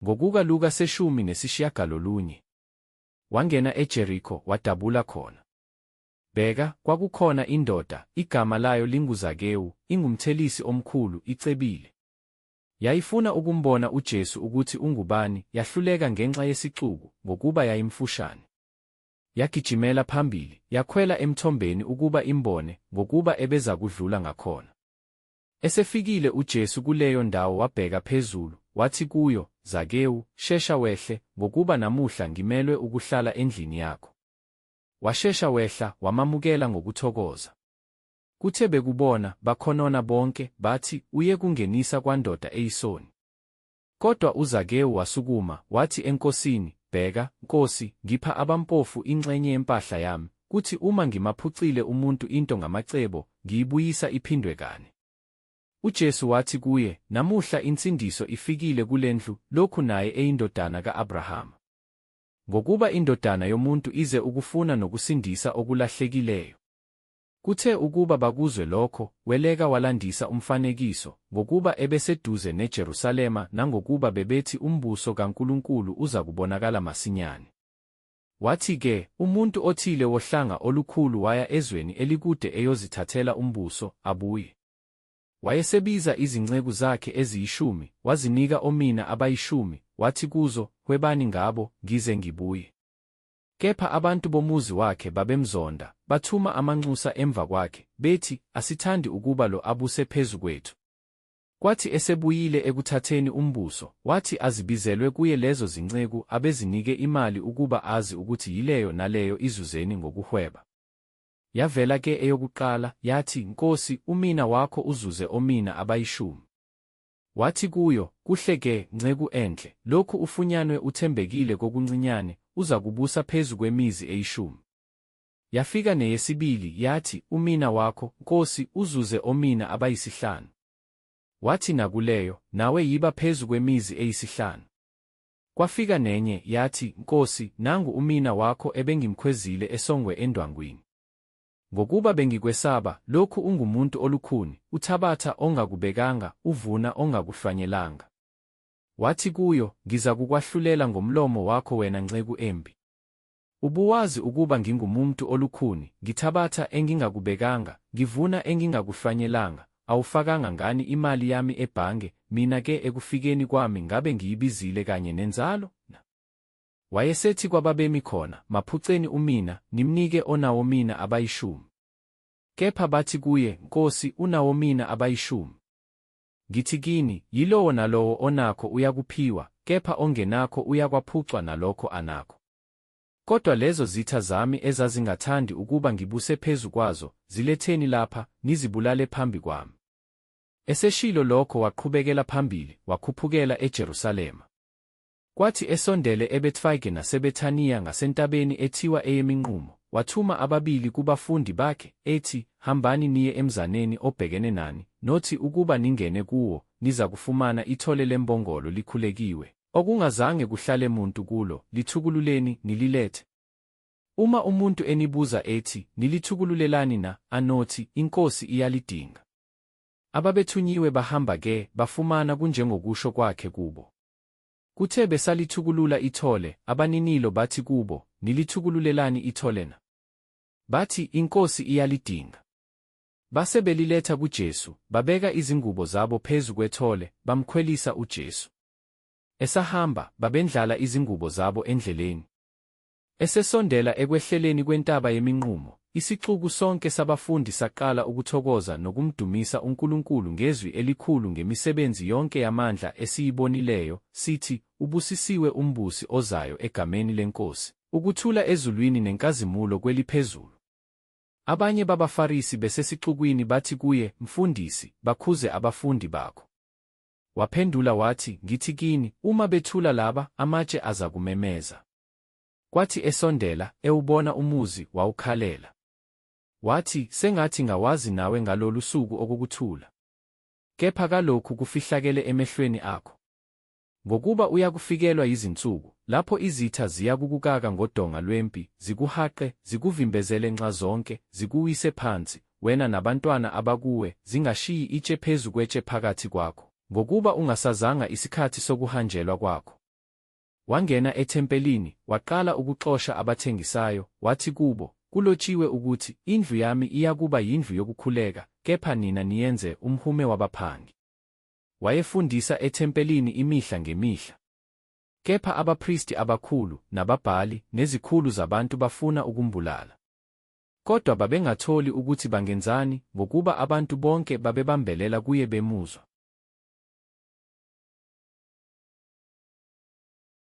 Ngokuka Luka seshumi nesishiyagalolunye. Wangena eJeriko, wadabula khona. Bheka, kwakukhona indoda, igama layo linguZakewu, ingumthelisi omkhulu, icebile. Yayifuna ukumbona uJesu ukuthi ungubani, yahluleka ngenxa yesixuku, ngokuba yayimfushane. Yagijimela phambili, yakhwela emthombeni ukuba imbone, ngokuba ebezakudlula ngakhona. Esefikile uJesu kuleyo ndawo wabheka phezulu, wathi kuyo, Zakewu, shesha wehle, ngokuba namuhla ngimelwe ukuhlala endlini yakho. Washesha wehla, wamamukela ngokuthokoza. Kuthe bekubona, bakhonona bonke, bathi, Uye kungenisa kwandoda eyisoni. Kodwa uZakewu wasukuma, wathi eNkosini, Bheka, Nkosi, ngipha abampofu inxenye yempahla yami, kuthi uma ngimaphucile umuntu into ngamacebo, ngiyibuyisa iphindwe kane. UJesu wathi kuye, Namuhla insindiso ifikile kule ndlu, lokhu naye eyindodana ka-Abrahama. Ngokuba iNdodana yomuntu ize ukufuna nokusindisa okulahlekileyo. Kuthe ukuba bakuzwe lokho, weleka walandisa umfanekiso, ngokuba ebeseduze neJerusalema nangokuba bebethi umbuso kaNkulunkulu uzakubonakala masinyane. Wathi-ke, Umuntu othile wohlanga olukhulu waya ezweni elikude eyozithathela umbuso, abuye. Wayesebiza izinceku zakhe eziyishumi, wazinika omina abayishumi, wathi kuzo, Hwebani ngabo, ngize ngibuye. Kepha abantu bomuzi wakhe babemzonda, bathuma amanxusa emva kwakhe, bethi, Asithandi ukuba lo abuse phezu kwethu. Kwathi esebuyile ekuthatheni umbuso, wathi azibizelwe kuye lezo zinceku abezinike imali ukuba azi ukuthi yileyo naleyo izuzeni ngokuhweba. Yavela ke eyokuqala, yathi, Nkosi, umina wakho uzuze omina abayishumi. Wathi kuyo, Kuhle ke, nceku enhle, lokhu ufunyanwe uthembekile kokuncinyane, uzakubusa phezu kwemizi eyishumi. Yafika neyesibili, yathi, Umina wakho, Nkosi, uzuze omina abayisihlanu. Wathi nakuleyo, Nawe yiba phezu kwemizi eyisihlanu. Kwafika nenye, yathi, Nkosi, nangu umina wakho ebengimkhwezile esongwe endwangwini. Ngokuba bengikwesaba, lokhu ungumuntu olukhuni, uthabatha ongakubekanga, uvuna ongakuhlwanyelanga. Wathi kuyo, Ngizakukwahlulela ngomlomo wakho wena nceku embi. Ubuwazi ukuba ngingumumtu olukhuni, ngithabatha engingakubekanga, ngivuna engingakuhlwanyelanga, awufakanga ngani imali yami ebhange, mina ke ekufikeni kwami ngabe ngiyibizile kanye nenzalo, na? Wayesethi kwababemi khona, Maphuceni umina, nimnike onawomina abayishumi. Kepha bathi kuye, Nkosi, unawomina abayishumi. Ngithi kini, yilowo nalowo onakho uyakuphiwa, kepha ongenakho uyakwaphucwa nalokho anakho. Kodwa lezo zitha zami ezazingathandi ukuba ngibuse phezu kwazo, ziletheni lapha, nizibulale phambi kwami. Eseshilo lokho waqhubekela phambili, wakhuphukela eJerusalema. Kwathi esondele eBetfage naseBethaniya ngasentabeni ethiwa eyeMinqumo, wathuma ababili kubafundi bakhe, ethi, Hambani niye emzaneni obhekene nani, nothi ukuba ningene kuwo, nizakufumana ithole lembongolo likhulekiwe, okungazange kuhlale muntu kulo, lithukululeni, nililethe. Uma umuntu enibuza ethi, Nilithukululelani na? anothi, INkosi iyalidinga. Ababethunyiwe bahamba ke, bafumana kunjengokusho kwakhe kubo. Kuthe besalithukulula ithole, abaninilo bathi kubo, Nilithukululelani ithole na? Bathi, INkosi iyalidinga. Base beliletha kuJesu, babeka izingubo zabo phezu kwethole, bamkhwelisa uJesu. Esahamba, babendlala izingubo zabo endleleni. Esesondela ekwehleleni kwentaba yeminqumo, isixuku sonke sabafundi saqala ukuthokoza nokumdumisa uNkulunkulu ngezwi elikhulu ngemisebenzi yonke yamandla esiyibonileyo, sithi, Ubusisiwe umbusi ozayo egameni leNkosi, ukuthula ezulwini nenkazimulo kweliphezulu. Abanye babaFarisi besesixukwini bathi kuye, Mfundisi, bakhuze abafundi bakho. Waphendula wathi, Ngithi kini, uma bethula laba, amatshe azakumemeza. Kwathi esondela, ewubona umuzi, wawukhalela. Wathi, Sengathi ngawazi nawe ngalolu suku okokuthula. Kepha kalokhu kufihlakele emehlweni akho. Ngokuba uyakufikelwa yizinsuku, lapho izitha ziyakukukaka ngodonga lwempi, zikuhaqe, zikuvimbezele nxazonke, zikuwise phansi, wena nabantwana abakuwe, zingashiyi itshe phezu kwetshe phakathi kwakho, ngokuba ungasazanga isikhathi sokuhanjelwa kwakho. Wangena ethempelini, waqala ukuxosha abathengisayo, wathi kubo, Kulotshiwe ukuthi, Indlu yami iyakuba yindlu yokukhuleka, kepha nina niyenze umhume wabaphangi. Wayefundisa ethempelini imihla ngemihla. Kepha abapristi abakhulu, nababhali, nezikhulu zabantu bafuna ukumbulala. Kodwa babengatholi ukuthi bangenzani, ngokuba abantu bonke babebambelela kuye bemuzwa.